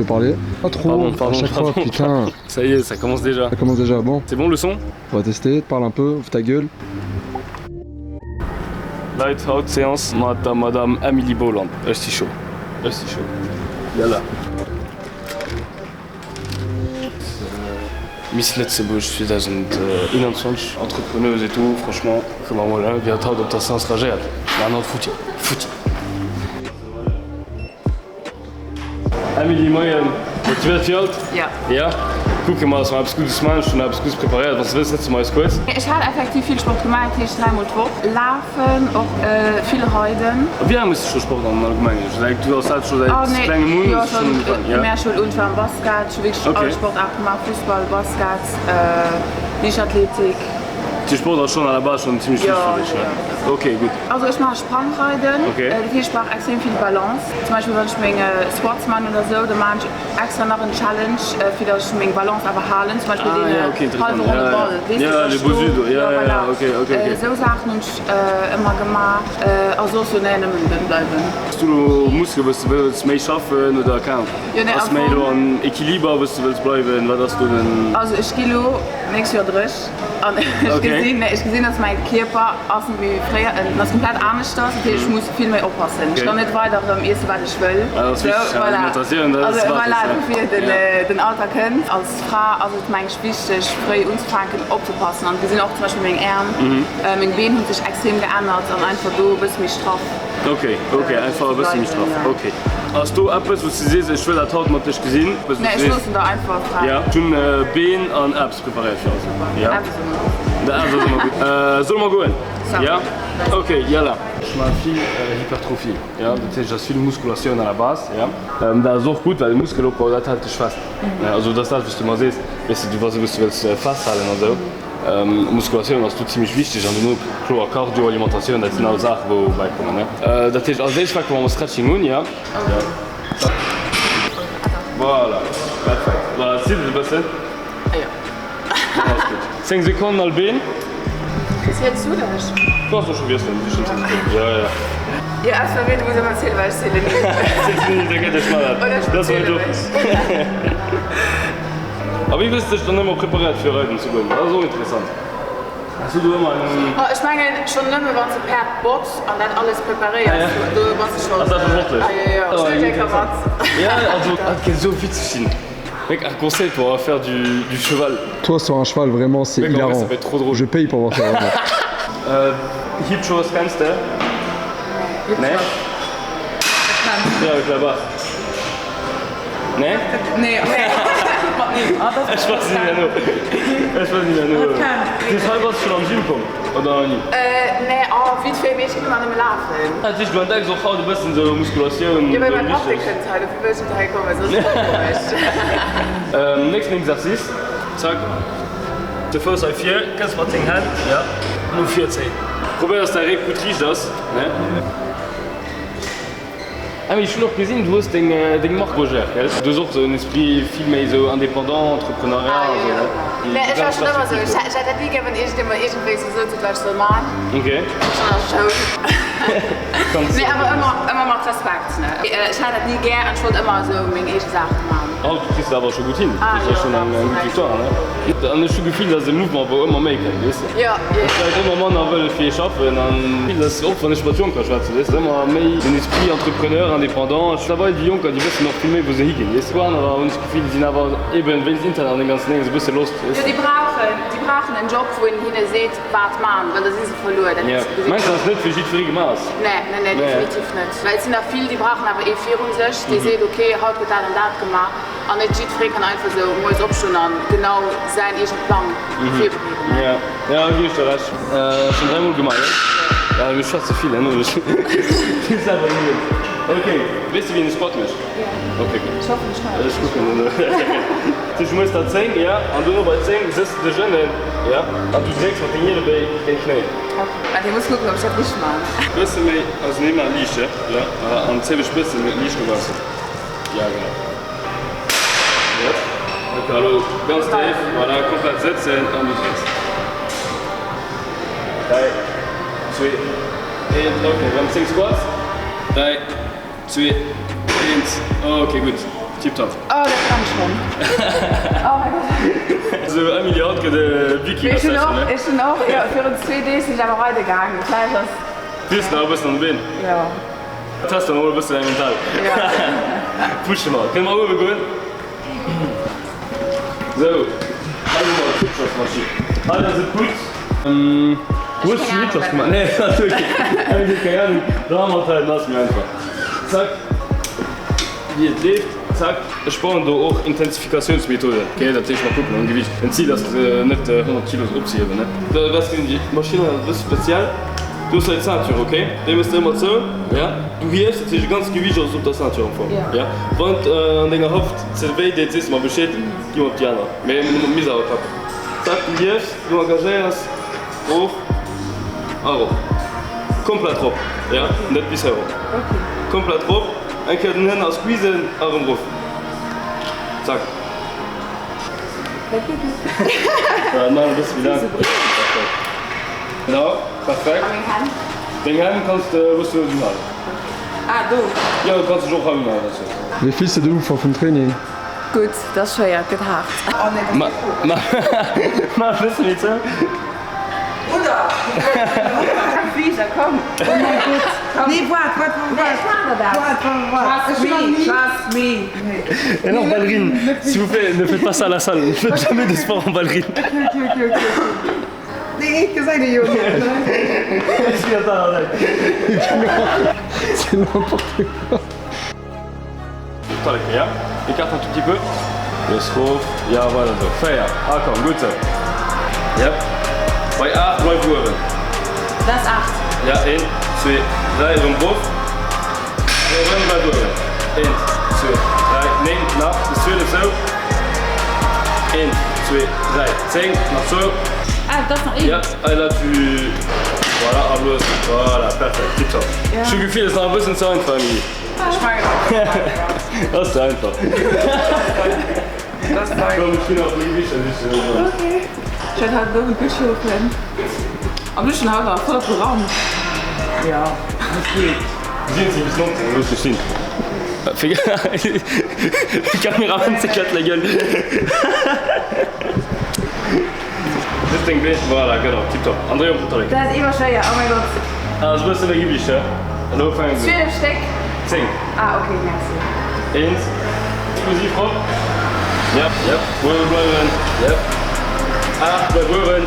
peux parler. Pas trop, Pardon, à pardon, chaque fois, pardon. putain. Ça y est, ça commence déjà. Ça commence déjà, bon. C'est bon le son? On va tester, parle un peu, ouvre ta gueule. Leit, haut Séance mat der Madame Emily Boland. Ech si scho, ech si scho. Yalla. Miss Lëtzebuerg 2021, Entrepreneuse et tout, franchement, kucke mer mol, wéi hatt haut op der Séance reagéiert. Ech maachen haut futti, futti. Emily, moien. Motivéiert fir haut? Jo. Jo? Kucke mer, dass mer eppes Guddes maachen. Ech hunn eppes Guddes preparéiert. Wann s de wëlls, sëtze mer eis kuerz. Ech hat effektiv vill Sport gemaach, dat heescht dräimol d'Woch lafen, och vill reiden. A wéi laang méchs du scho Sport am Allgemengen? Scho säit, du ass dat scho säit Oh nee, klengem un? jo Hues du schonn schonn ugefaangen? Ja. Primärschul un, ech war am Basket, ech hu wierklech Okay. all Sportaart gemaach, Fussball, Basket, Liichtathletik. De Sport ass schonn à la base schonn zimmlech Jo, wichteg fir dech, jo, ne? jo. Ok, gutt. Also ech maache Sprangreiden, Okay. dat heescht ech brauch extrem vill Balance. Zum Beispill wann ech meng Squats man oder sou, da maan ech extra nach en Challenge fir dass ech meng Balance awer halen. Zum Beispill Ah deen ja, okay, interessant. hallwe ronne Ja, ja. Ball, weess de, Ja, dass le ech do, Bosudo, ja, jo ja, voilà. ja, okay, okay, okay. Esou Saachen hunn ech ëmmer gemaach a soss jo nee, nëmmen dënn bleiwen. Hues du lo Muskel wou s de wëlls méi schaffen oder keng Ahnung, Jo nee, ass am méi lo Fong. am Equiliber wou s de wëlls bleiwen, wat ass do den. Also ech gi lo nächst Joer 30. An ech gesinn, ech gesinn, dass mäi Kierper ass net méi wéi fréier, en ass komplett aneschters. Dat heescht, ech muss vill méi oppassen. Ech kann net weider erëm iessen, wat ech wëll. Sou, voilà. Also voilà, dofir den, den Alter kënnt. Als Fra ass et, meng ech, wichteg, fréi unzefänken opzepassen. An gesinn och zum Beispill meng Äerm, meng Been hu sech extrem geännert an einfach do e bësse méi straff. Ok, ok, einfach e bësse méi straff, ok. Ass do eppes, wou s de sees, ech wëll dat haut mat dech gesinn? Nee, ech loossen der einfach fräi. Ja, ech hunn Been an Abs preparéiert fir haut. Super, Ja. Abs ass ëmmer gutt. De Abs ass ëmmer gutt. Solle mer goen? Ja? Ok, yalla. Ech maache vill Hypertrophie, ja, dat heescht, et ass vill Muskulatioun à la base, ja. Dat ass och gutt, well de Muskelopbau, dat hält dech fest. Also dat ass dat, wou s de ëmmer sees, weess de, du bass e wou s de wëlls festhalen an esou. Muskulatioun ass do zimlech wichteg an dono kloer Cardio, Alimentatioun, dat sinn all Saachen wou bäikommen ne. Dat heescht als éischt fänke mer mam Stretching un, jo? Jo. Voilà, perfekt. Voilà, zitt et e bëssen? Jo. Dann ass gutt. 10 Sekonnen all Been. Ziels du dech? Du kanns och scho wiesselen, si schonn 10 Sekonnen. Jo, jo. Jo, aus der Rede muss ëmmer zielen, well ech zielen ni. Ziels du ni, da gëtt ech mer dat. Oder ech Dat ass mäin verziele Job. mech. A wéi hues de dech dann ëmmer preparéiert fir reiden ze goen? Dat ass och interessant. Has du do ëmmer eng. Oh, ech mengen schonn nëmme wann s de Päerd botz an dat alles preparéiers, do bass de schonn. Ass dat scho sportlech? Ah jo, jo, ech huelen eng Krawatt. Ja, also dat kéint esou witzeg sinn. Mec, un conseil pour faire du du cheval. Toi sur un cheval vraiment c'est Mec, en vrai hilarant. ça peut être trop drôle. Je paye pour voir ça vraiment. Hip Chores kenns de? Nee? Ja, avec la barre. Nee? Nee, nee. Ech weess net méi no. Ech weess net méi no. Bis hei bass de schonn am Gym komm, oder nach ni? Nee, oh, vite fait, mee ech ginn ëmmer nëmme lafen. Dat heescht, du entdecks och haut e bëssen esou Muskulatioun? Jo, well mäi Papp, dee kënnt hei, dofir wëll ech net hei kommen, soss ass et komesch. Nächsten Exercice, zack, de Fouss hei vir, kënns mat deng Hänn, ja, no vir zéien. Probéier, dass däi Réck gutt riicht ass, ne? Emmy, ech hunn och gesinn, du hues deng deng Mark Roger, gell? Du hues och esou en Esprit vill méi esou indépendant, entrepreneurial Ah, an jo, esou, jo. ne? Nee, ech war schonn ëmmer esou. Ech hätt dat ni gär, wann iergendee mer iergendwéi esou sot, wat ech soll man. Ok. Schonn an der Schoul. Kanns Nee, awer ëmmer, ëmmer mat Respekt, ne? Ech hat dat ni gär an ech wollt ëmmer esou meng eege Saache man. Haut kriss de awer scho gutt hin. Ah, Dat jo, ass schonn eng gutt Victoire, ne? An ech hu Gefill, dat ass e Mouvement, wou ëmmer méi kënnt, weess de? Jo, jo. Dass d'Leit ëmmer manner wëlle fir ee schaffen an Gefill, dass, och wann ech mat Jonker schwätzen, weess de, ëmmer méi den Esprit Entrepreneur, Indépendant. Ech dabei, déi Jonker, déi wëssen och vill méi, wou se higinn, weess de. Anerer hunn ech d'Gefill, déi sinn awer eben wéinst Internet an deem ganzen Déngens e bësse lost, weess Jo, de. déi brauchen, déi brauchen en Job, wou een hinne seet, wat man, well da si se verluer. Dat Jo. gesi Mengs de, dass et net fir jiddweree gemaach ass? Nee, nee, nee, definitiv net. Well et sinn der vill, déi brauchen awer ee virun sech, dee seet, ok, haut gëtt dat an dat gemaach. An net jiddweree kann einfach esou moies opstoen an genau säin eegene Plang virbereeden. Jo, jo, ginn ech der Recht. Schonn 3 mol gemaach, jo? Ja, mir schwätze vill, hein, ech weess selwer ni méi. Ok, weess de wéi een e Squat mécht? Jo. Ok, gutt. Ech hoffen, ech kann Ech kucken elo. Ech muss der 10, jo, an duerno bei 10 sëtz de dech ënnen, jo, an du drécks mat deng Ielebéi géint d'Knéi. Ok, waart, ech muss kucken, ob ech dat richteg maachen. Bësse méi auseneen maachen, liicht, jo, voilà, an zéi dech bësse méi liicht no baussen. Ja, genau. Yep. Ok, elo ganz déif, voilà, komplett sëtzen an du drécks. 3, 2, 1, ok, erëm 10 Squats. 3, 2, 1, ok, gutt. Tiptop. Oh, dat brennt schonn. Oh mäi Gott. Sou Emily, haut gëtt e Viking Ech hunn och, ech hunn och, jo, virun zwee Deeg sinn ech awer reide gaangen. Vläicht ass. Fills nach e bëssen an de Been? Jo. Teste mer mol e bëssen däi Mental. Jo. Pushe mer. Kënne mer uewe goen? Sou, hei hu mer d'Hitzschossmaschinn. Hei ass et gutt. Hues du schon Hitzschoss gemaach? Nee, ass ok. Emily huet keng Ahnung. Da maache mer et hei, dann ass et méi einfach. Zack. Wéi et leeft, zack. Ech bauen do och Intensifikatiounsmethoden, ok, dat heescht mer kucken am Gewiicht. Den Zil ass net 100 Kilos opzehiewen, ne. Da wess ginn déi Maschinn ass e bësse speziell. Du hues hei d'Ceinture, ok, déi méchs de ëmmer zou, ja. Du hiefs, dat heescht e ganzt Gewiicht ass op der Ceinture am Fong, ja. Wann et an denger Hëft ze wéi deet, sees de mer Bescheed, gi mer op déi aner. Mee misst awer klappen. Zack, du hiefs, du engagéiers, erof a erop. Komplett rop, ja, net bis hei rop. Komplett rop. Eng Kéier den Hënner squeezen a rëm rof. Zack. Dat geet net. Voilà, nach e bësse méi laang. Perfekt. Genau, perfekt. A meng Hänn? Deng Hänn kanns de wou s du wëlls unhalen. Ah, do. Jo, du kanns dech och hei unhalen, wann s du wëlls. Wéi fills de de Ufank vum Training? Gutt, dat ass schwéier, et gëtt haart. Oh nee, dat ass cool. Maach e bësse méi zou. Brudder! Flieger, komm! Oh mäi Gott! Nee, waart, waart, waart, waart! Waart, waart, waart! Trust me, trust me! Et non, ballerine! S'il vous plaît, ne faites pas ça à la salle, ne faites jamais de sport en ballerine! Ok, ok, ok, ok, ok. Nee, et gesäit ee jo net, ne? C'est n'importe quoi. Toll, ja? Écarte un tout petit peu. Lues rof. Ja, weider esou. 4. Ah komm, gutt esou. Yep. Bei 8 bleif uewen. Dat ass 8. Ja, 1, 2, 3, erëm rof. Erëm bleif uewen. 1, 2, 3, 9, nach bis 12 esou. 1, 2, 3, 10, nach zwou. Ah, dat ass nach een. Ja, et là tu. Voilà, a lues. Voilà, perfekt, tiptop. Ech hu Gefill, et ass nach e bëssen ze einfach, Emily. Dat ass ze einfach. Komm, ech ginn nach méi Gewiichter sichen. Okay. Ech wäert haut elo gutt schlofen. An ech hunn haut nach volle Programm. Jo, et geet. Sinn si bis 19, looss dech sinn. Cameraman s'éclate la gueule. Just deng Been, voilà, genau, tiptop. An dréi op den Tallek. Dat ass iwwerschwéier, oh mäi Gott. Ah, ass e bësse méi Gewiicht, he? Elo fänken se un. 12 Stéck? 10. Ah, ok, merci. Eent. Explosiv rop. Yep, yep, uewe bleiwen. Yep. 8, bleif uewen.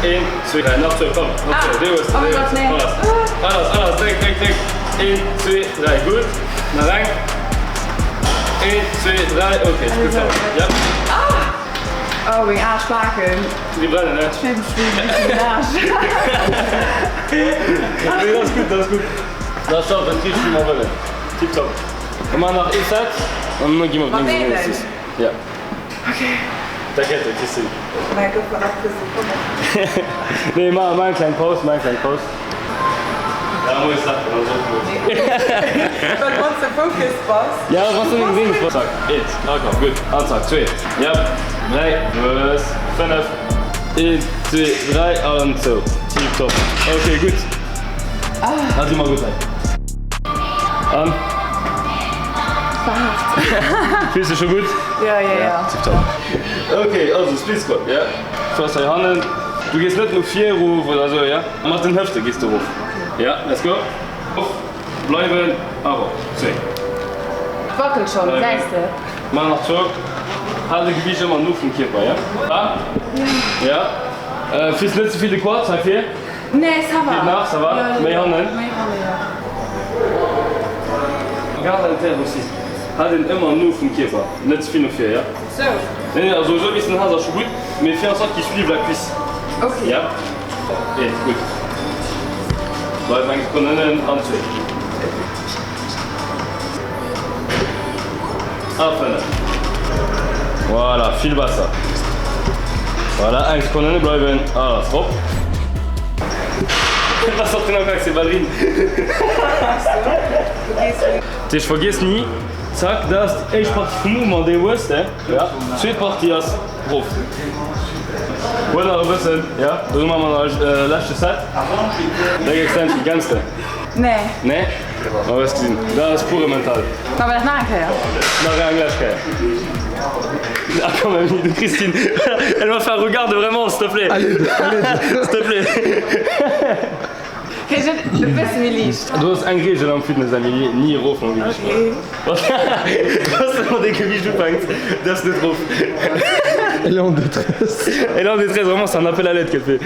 Eent, zwee, dräi, nach zwou, komm, nach zwou. Déi hues de, déi hues de. Alles, alles, alles, dréck, dréck, dréck. Eent, zwee, dräi, gutt. Nach eng. Eent, zwee, dräi, ok, gutt, yep. Oh, meng Aarschbaken. Déi brennen, ne? Ech fillen mech wéi de Nicki Minaj. Nee, dat ass gutt, dat ass gutt. Dat ass dat richteg, wéi mer wëllen. Tiptop. Mir maachen nach ee Set an dann gi mer op den nächsten Exercice. Ja. Okay. T'inquiète, Christine. Mä gouf mer nach bëssen kommen. Nee, maach eng kleng Paus, maach eng kleng Paus. Ja, muss laachen, ass och gutt. Well wanns de focused bass. Ja, wanns de deng Dings bass. Zack, eent, ah komm, gutt, an zack, zwee, jep, dräi, lues, fënnef, eent, zwee, dräi an zou, tiptop, ok, gutt, da si mer gutt hei. An? War haart. Fills dech scho gutt? Ja, ja, ja. Tiptop. Ok, also Split Squat, ja, du ass hei hannen, du gees net no vir erof oder sou, ja? Mat den Hëfte gees de erof. Ja, let's go. Erof, bleiwen, a rop. Zwee. Wackelt schon, gesäis de. Maach nach zwou. Hal de Gewiicht ëmmer no vum Kierper, ja? Ja. Fills net ze vill de Quads hei vir? Nee, ça va. Geet nach, ça va? Méi hannen? Méi hannen, ja. Garde haltère aussi. Hal den ëmmer no vum Kierper, net ze vill no vir, ja? Sou. Nee, nee, also esou wéi s de en has ass scho gutt, mee fais en sorte qu'il suive la cuisse. Ok. Ja? Eent, gutt. Bleif eng Sekonn ënnen an zwee. A 5. Voilà, vill besser. Voilà, eng Sekonn ënne bleiwen a lass, rop. Pass op, genau, kucks, déi Ballerine. Dat heescht, vergiess ni, zack, dat ass déi éischt Partie vum Mouvement, déi hues de. Ja, d'zweet Partie ass rof. Huel nach e bëssen, ja? Dono maache mer nach e leschte Set. Leg Extension, kenns de? Nee. Nee? Ma hues gesinn, dat ass pure mental. Maache mer dat nach eng Kéier? Nach eng lescht Kéier. Ah quand même, de Christine, elle m'a fait un regard de vraiment, s'il te plaît. Allez, allez. S'il te plaît. Kritt ech et e bësse méi liicht? Do ass eng Reegel am Fitness, Emily, ni erof mam Gewiicht. Wann s de mat deem Gewiicht ufänks, däerfs net erof. Elle est en détresse. Elle est en détresse, vraiment, c'est un appel à l'aide qu'elle fait.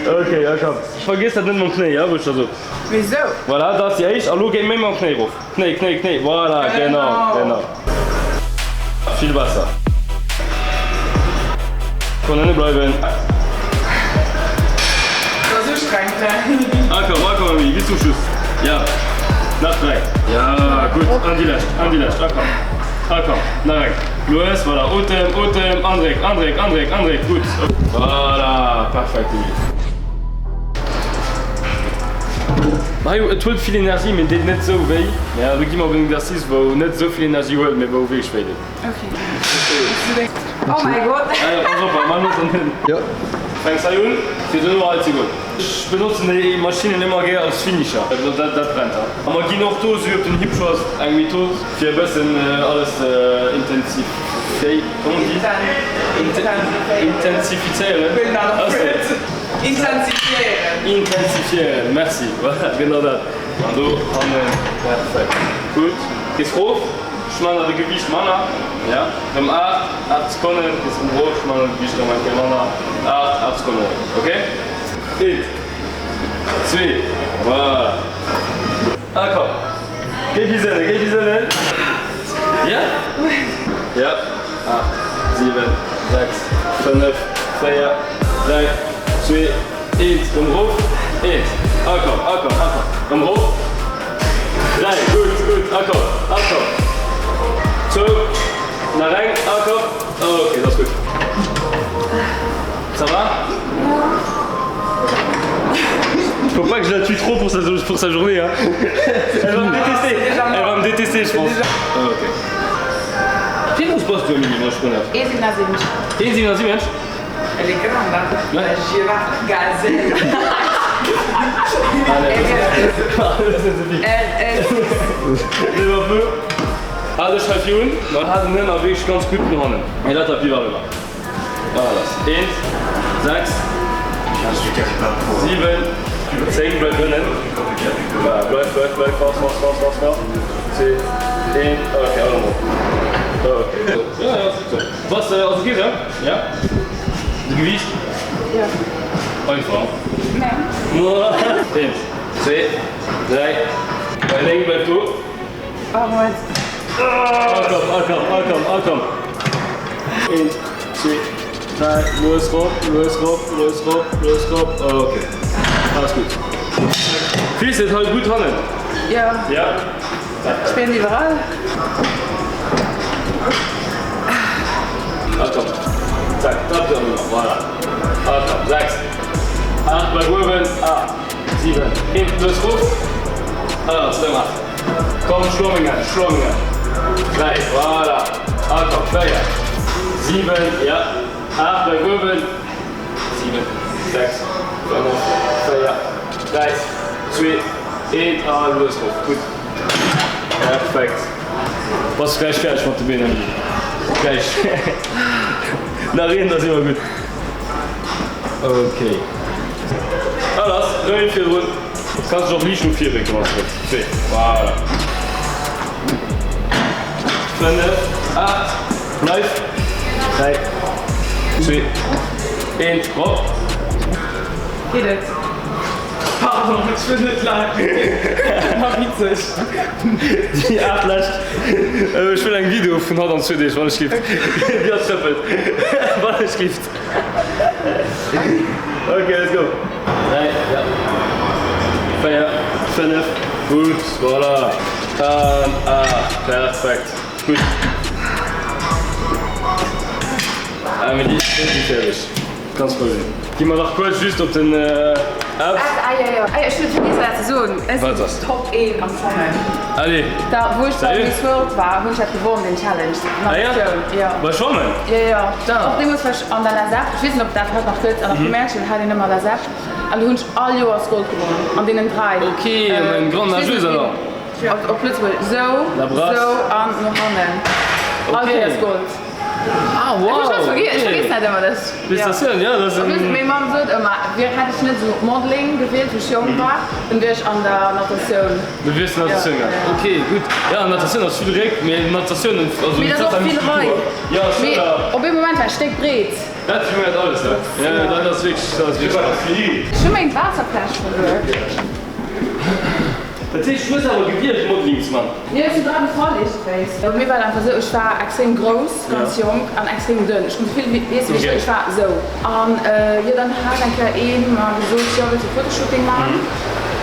Ok, ja komm. Vergiess dat net mam Knéi, ja, wou ech der sot. Wisou? Voilà, dat ass déi éischt. A lo géi méi mam Knéi erof. Knéi, Knéi, Knéi, voilà, genau, genau. Vill besser. Komm, ënne bleiwen. Dat ass ustrengend, ne? Ah komm, ah komm, Emily, bis zum Schluss. Ja, nach 3. Ja, gutt. An déi lescht, an déi lescht. Ah komm, ah komm, nach eng. Lues, voilà, Otem, Otem, andréck, andréck, andréck, andréck, gutt. Voilà, perfekt, Emily. Majo, et huet vill Energie, mee deet net esou wéi. Ja, do gi mer op en Exercice, wou net esou vill Energie huet, mee wou wierklech wéi deet. Oh mäi Gott! Ja, ja, pass op, mei muss an den. Jo. Fänks hei un, fir duerno hei ze goen. Ech benotzen déi Maschinnen ëmmer gär als Finisher. Dat, dat brennt da. A mer ginn och do, esou wéi op den Hip Thrust, eng Method, fir e bëssen alles ze intensiféi, comment on dit? Intensifizéieren. Ass dat? Intensifiéieren. Intensifiéieren, merci, voilà, genau dat. An do hannen, perfekt, gutt. Gees rof, ech man nach e Gewiicht manner, ja, rëm 8, 8 Sekonnen, gees rëm rof, ech man e Gewiicht rëm eng Kéier manner, 8, 8 Sekonnen rëm, ok? Eent, zwee, voilà. A komm, géi bis ënnen, géi bis ënnen, ja, ja, 8, 7, 6, 5, 4, 3, 2, 1, rëm erof, 1, a komm, a komm, a komm, rëm erof, 3, gutt, gutt, a komm, a komm, zwou, nach eng, a komm, ok, dat ass gutt. Ça va? Faut pas que je la tue trop pour sa, pour sa journée, hein. Elle va me détester, elle va me détester, je pense. Ok. Wéi grouss bass du, Emily, wann ech froen däerf? 1,77. 1,77? Elle est grande, hein? La girafe gazelle. Hal dech hei virun. Mer halen den Hënner wierklech ganz gutt no hannen. Et dat Tapis war eriwwer. Voilà, lass. Eent, 6, 7, 10, bleif ënnen. Voilà, bleif, bleif, bleif, raus, raus, raus, raus, raus. 2, 1, ok, an erop. Ok. Ja, ja, ass gutt sou. Bass, ass ok sou? Ja? De Gewiicht? Ja. Einfach. Nee. Eent, zwee, dräi, bei 9 bleif do. Oh, Moment. Ah, komm, ah, komm, ah, komm, ah, komm. Eent, zwee, dräi, lues rop, lues rop, lues rop, lues rop. Ok, alles gutt. Fills de et hei gutt hannen? Ja. Ja? Ech bin iwwerall. Ah komm, zack, dat ass ëmmer, voilà. Ah komm, 6, 8, bleif uewen, 8, 7, 1, lues rof, ah, ass rëm 8. Komm, schlo meng Hänn, schlo meng Hänn. 3, voilà, ah komm, 4, 7, ja, 8, bleif uewen, 7, 6, 5, 4, 3, 2, 1, a lues rof, gutt. Perfekt. Bass gläich fäerdeg mat de Been, Emily? Gläich. Nach een, da si mer gutt. Ok. A lass, rëm een virdrun. Kanns dech och liicht no vir wénken, wann s de wëlls. Zwee, voilà. 5, 8, bleif. 3, 2, 1, rop. Geet et? Pardon, ech wëll net laachen. War witzeg. Déi 8 lescht. Ech wëll eng Video vun haut an zwee Deeg, wann ech gift. Wéi hatt trëppelt. Wann ech gift. Ok, let's go. 3, ja. 4, 5, gutt, voilà. An 8, perfekt. Gutt. Amelie, ech sinn fäerdeg. Ganz frou sinn. Gi mer nach kuerz just op den Apps. Ah jo jo, ech hunn vergiess dat ze soen, ech sinn Top 1 am Schwammen. Allez. Da wou ech bei Miss World war, hunn ech dat gewonnen, den Challenge. Natatioun, jo. Bei Schwammen? Jo jo. Och deemools war ech an der LASEP, ech weess net ob dat haut nach gëtt, an der Primärschoul hat een ëmmer LASEP an do hunn ech all Joers Gold gewonnen an deenen 3. Ok, eng grande nageuse alors. Op Lëtzebuergesch, sou, sou an no hannen. All Kéiers Gold. Ah wow! Ech vergiess dat ëmmer, dat. Felicitatioun, jo, dat ass en. Meng Mamm sot ëmmer, wier hätt ech net esou Modeling gewielt, wou ech jonk war, dann wier ech an der Natatioun. Du wiers Natatioun gaangen, ok, gutt. Jo, Natatioun ass vill Réck, mee Natatioun, also. Mee dat ass och vill Rei. Mee op ee Moment war ech déck breet. Dat verméiert alles, ne? Jo, dat ass wierklech, dat ass wierklech. Ech hu meng Waasserfläsch verluer. Dat heescht, du hues awer gewielt Modeling ze man? Mir ass dra gefall iergendwéis. Bei mir war et einfach esou, ech war extrem grouss, ganz jonk an extrem dënn. Ech konnt vill, weess de wéi ech war esou. An jo, dann hat eng Kéier ee mer gesot, jo wëlls de Fotoshooting man?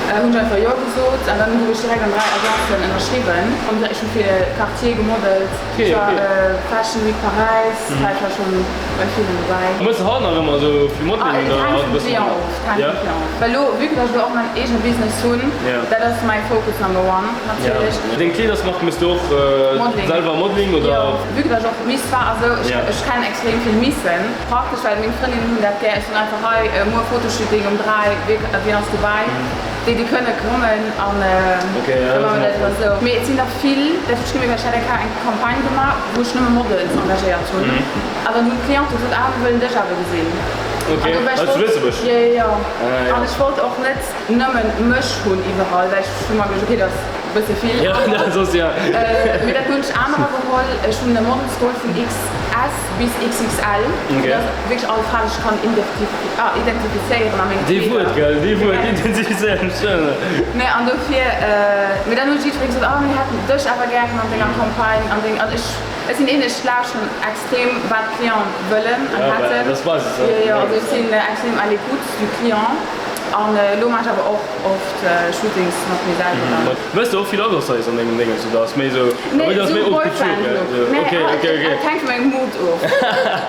Hunn ech einfach jo gesot an dann gouf ech direkt an 3 Agencen ënnerschriwwen. An ech hu fir Cartier gemodelt, ech war Fashion Week Paräis, ech war schonn bei villen dobäi. Mëss de haut nach ëmmer esou vill Modeling Ah, oder et hänkt haut e vum bëssen Client manner? of, et hänkt Ja. vum Client of. Well elo, vue que dass ech elo och mäin eegene Business hunn, dat ass mäi Focus number one natierlech. Ja. Deng Kleedersmark mëss du och Modeling. selwer Modeling oder? Jo, vue que dass ech och Miss war a sou, ech Ja. ech kennen extrem vill Missen. Praktesch, well meng Frëndinnen hunn dat gär, ech soen einfach, hei, muer Fotoshooting um 3, wie wien ass dobäi? Déi déi kënne kommen an Okay, ja, da dat maache ass mer dat ëmmer ëmmer sou. Mee et sinn der vill, dat hu ech gemierkt, well ech hat eng Kéier eng Campagne gemaach, wou ech nëmme Models engagéiert hunn. An dann hunn d'Cliente gesot, ah mir wëllen dech awer gesinn. Okay, An do war ech hei zu wollt, Lëtzebuerg? jo jo jo. Ah jo. An ech wollt och net nëmmen mech hunn iwwerall, well ech hu mer geduecht, okay, dat ass e bësse vill Ja, awer. dat ass ja. Mee dat hunn ech anerer geholl. Ech hunn e Models geholl vun XS bis XXL. Okay. Dat ass wierklech all Fra, déi ech kann ah identifizéieren a menge Dee Wuert, Kleeder. gell, dee Wuert, identifizéieren, schön. Nee, an dofir, mee dann huet jiddweree gesot, ah mir hätten dech awer gären an denger Campagne an deng, an ech, Ech sinn een, ech lauschteren extrem wat d'Clienten wëllen an hätten. Jo jo, also ech sinn extrem à l'écoute du client an elo maachen ech awer och oft Shootings mat mir selwer dann. Hues de och vill Oversize an dengem Déngens oder ass méi sou, Nee, ass sou méi haute couture Boyfriend gell? Look. Nee, Ok ok ok. et hänkt vun mengem Mood of.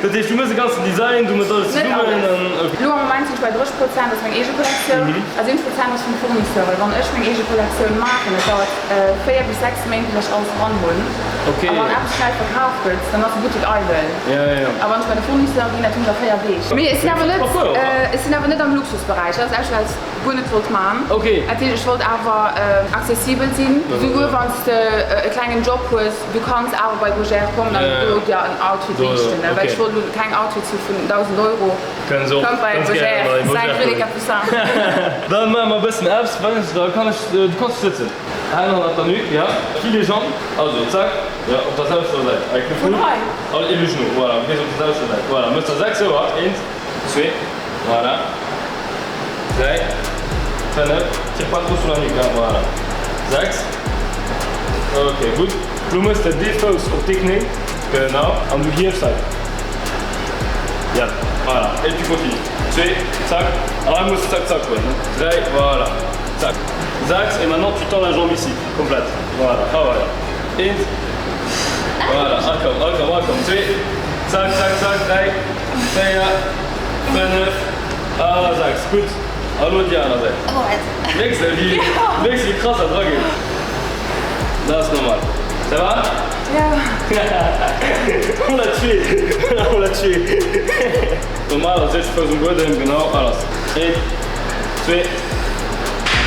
Dat heescht du mëss de ganzen Design, du mëss alles Net zesummen alles. an ok. Elo am Moment sinn ech bei 30 Prozent ass meng eege Kollektioun a 70 Prozent ass vum Fournisseur, well wann ech meng eege Kollektioun maachen, et dauert 4 bis 6 Méint bis ech alles eran hunn. Okay. A wann eppes schnell verkaf gëtt, dann ass de Buttek eidel. Ja, ja, ja. A wann ech bei de Fournisseur ginn, dat hunn ech a 4 Deeg. Mee ech sinn awer net, ech sinn awer net am Luxusberäich. Dat ass eppes, wat ech guer net wollt man. Okay. Dat heescht, ech wollt awer accessibel sinn. Souguer wann s de e klengen Job hues, du kanns awer bei Gougère kommen an do dir en Outfit leeschten. Well ech wollt elo keng Outfits hu vun 1.000 Euro. Kënnen se och Kommt bei ganz gären Gougère, bei 5 Gougère rue des kommen. Capucins. Dann maache mer e bëssen Apps. Da kann ech, du kanns sëtzen. Hänn hannert der Nuque, ja. Plie les jambes, also zack, ja, op der selwechter Säit, avec le Vun coude, hei? All et le genou, voilà, du gees op der selwechter Säit, voilà, mëss der 6 sou, hatt, eent, zwee, voilà, dräi, fënnef, tire pas trop sur la nuque, hein, voilà, 6, ok, gutt, lo mëss de dee Fouss op dee Knéi, genau, an du hiefs hei, ja, voilà, et tu continues, zwee, zack, an hei muss de zack, zack goen, ne, dräi, voilà. Zack. Sechs, et maintenant tu tends la jambe ici, komplett. Voilà, travail. Eent, voilà, a komm, a komm, a komm. Zwee, zack, zack, zack, dräi, véier, fënnef a sechs. Gutt. A lo déi aner Säit. Mierks de, wéi, mierks de, wéi krass dat drageet? Dat ass normal. Ça va? Ja. On l'a tué! On l'a tué! Normal, als éischt Fouss um Buedem, genau, a lass. Eent, zwee.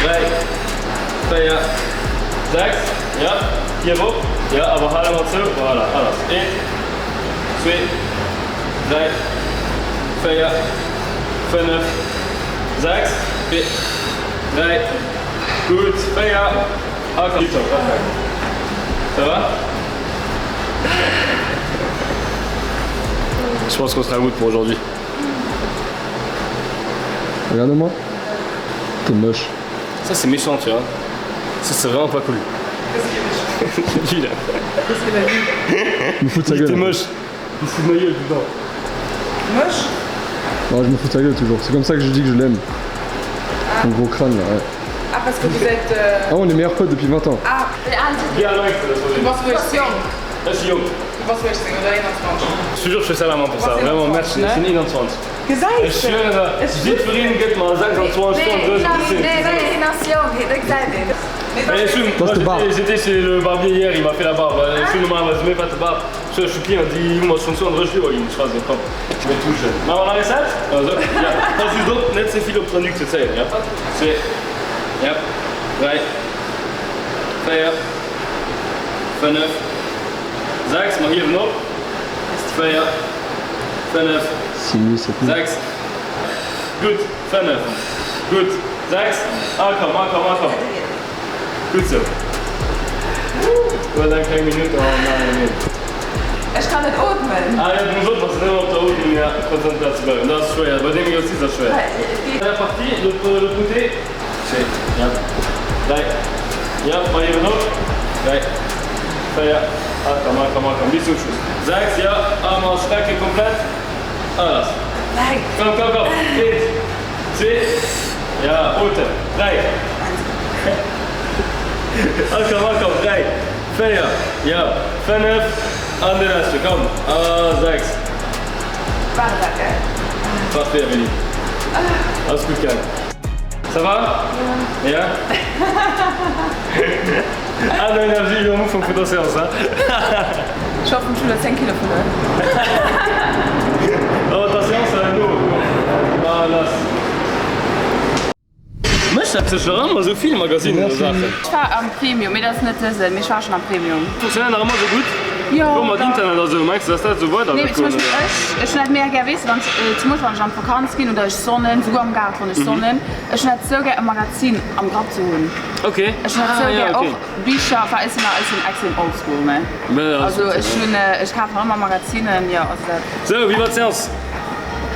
3, 4, 6, ja, hief op, ja, awer hal ëmmer zou, voilà, a lass, 1, 2, 3, 4, 5, 6, 2, 3, gutt, 4, a komm, tiptop, perfekt. Ça va? Je pense qu'on sera good pour aujourd'hui. Regarde-moi. T'es moche. Ça c'est méchant tu vois. Ça c'est vraiment pas cool. Qu'est-ce Lui là. Qu'est-ce qu'il a dit Il me fout de sa Il était gueule. moche. Il se fout de ma gueule putain. Moche Non, je me fous de sa gueule toujours. C'est comme ça que je dis que je l'aime. Son gros crâne là, ouais. Ah, parce que vous êtes. Euh... Ah, on est meilleurs potes depuis 20 ans. Ah, Bien du penses que Ech si jonk. Du bass 18 oder 21? Je te jure, je fais ça la main pour ça. Vraiment, merci. Ech sinn 21. Gesäis Ech schwören der, jiddwereen gëtt mer 26, 32. Nee, nee, hien ass jonk, dat gesäit een. Mais ech hunn, Das ist de Bart. j'étais chez le barbier hier, il m'a fait la barbe. Ech hunn normalerweis méi fette Bart. Ech hu Client, déi hu mer schonn 32 Joer ginn. Ech weess net, komm, je vais tout jeune. Maache mer nach ee Set? Also, ja. Pass just op, net ze vill op der Nuque ze zéien, ja? Zwee, ja, dräi, véier, fënnef, 6, mer hiewen op, 4, 5, 6, gutt, 5, gutt, 6, a komm, a komm, a komm, gutt sou. Huel eng kleng Minutt an dann een. Ech kann net ootmen. Ah jo, du muss oppassen, ëmmer op der Ootmung, ja, konzentréiert ze bleiwen, dat ass schwéier, bei deem Exercice ass schwéier. Dernière partie, l'autre côté. Zwee, ja, dräi, ja, mer hiewen op, dräi. 4, a komm, a komm, a komm, bis zum Schluss. 6, ja, a mer strecke komplett. A lass. Komm, komm, komm. Eent, zwee, ja, otem. 3, a komm, a komm. 3, 4, ja, 5, an de leschte, komm, a 6. War dat, gell? Parfait, Amélie. Alles gutt gaang. Ça va? Ja. Aner Energie wéi am Ufank vun der Seance, he? Ech hoffen, ech hunn elo 10 Kilo verluer. Oh, der Seance war elo. Ah, lass. Mécht dat sech nach ëmmer esou vill Magasinen oder Saachen? Ech war am Premium, mee dat ass net dësen, mee ech war schonn am Premium. Funktionéiert nach ëmmer esou gutt? Jo, Elo mat dach. Internet a sou, mengs de, dass dat esou weider Nee, wäert zum goen, Beispill oder? ech, ech hunn dat mega gär, weess de, wann ech, zum Beispill wann ech an d'Vakanz ginn oder ech sonnen, souguer am Gaart wann ech sonnen, ech hunn dat esou gär e Magazin am Grapp ze hunn. Ok. Ech hun sou gär och Bicher, enfin ech sinn ech sinn extrem oldschool ne, also ech hunn ech kafen nach ëmmer Magazinen, jo also dat. Sou, wéi war d'Seance?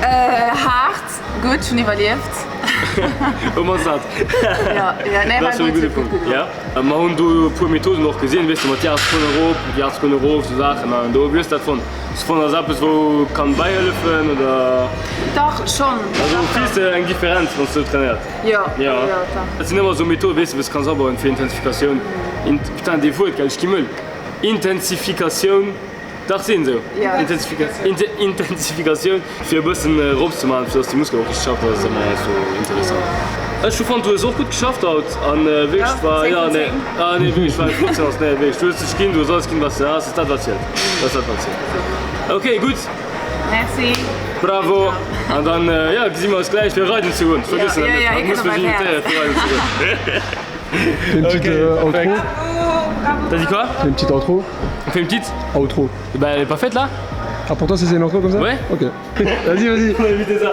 Haart, gutt, hunn iwwerlieft. Au moins dat. Jo, jo, nee war gutt, huet gutt gedoen. Jo, mer hunn do e puer Methoden och gesinn, weess de, mat Jahreskrone erop, Jahreskrone erof, sou Saachen an do. Wéi hues de dat fonnt? Hues de fonnt, dat ass eppes wou kann bäihëllefen oder? Dach, schonn. Also fills de eng Differenz wann s de sou trainéiert? Jo, jo, dach. Dat sinn ëmmer esou Methoden, weess de, wou s kanns abauen fir Intensifikatioun, int, putain, dee Wuert, gell, ech gi mëll, Intensifikatioun, dach, seet een esou? Intensifikatioun, Intensifikatioun, fir e bëssen eropzemaachen, fir dass de Muskel och richteg schafft, dat ass ëmmer esou interessant. Ech hu fonnt, du hues och gutt geschafft haut an wierklech war, jo, nee, ah nee, wierklech war eng flott Seance, nee, wierklech, du hues dech ginn, du hues alles ginn, wat s de has, dat ass dat, wat zielt, dat ass dat, wat zielt. Ok, gutt. Merci. Bravo! An dann ja, gesi mer eis gläich fir reiden ze goen. Vergiss dat net, haut muss mech invitéieren fir reiden ze goen. Fais une petite outro. T'as dit quoi? Fais une petite outro. On fait une petite? Outro. Bah elle est pas faite là? Ah pour toi c'est une outro comme ça? Ouais. Ok. Vas-y, vas-y. On va éviter ça.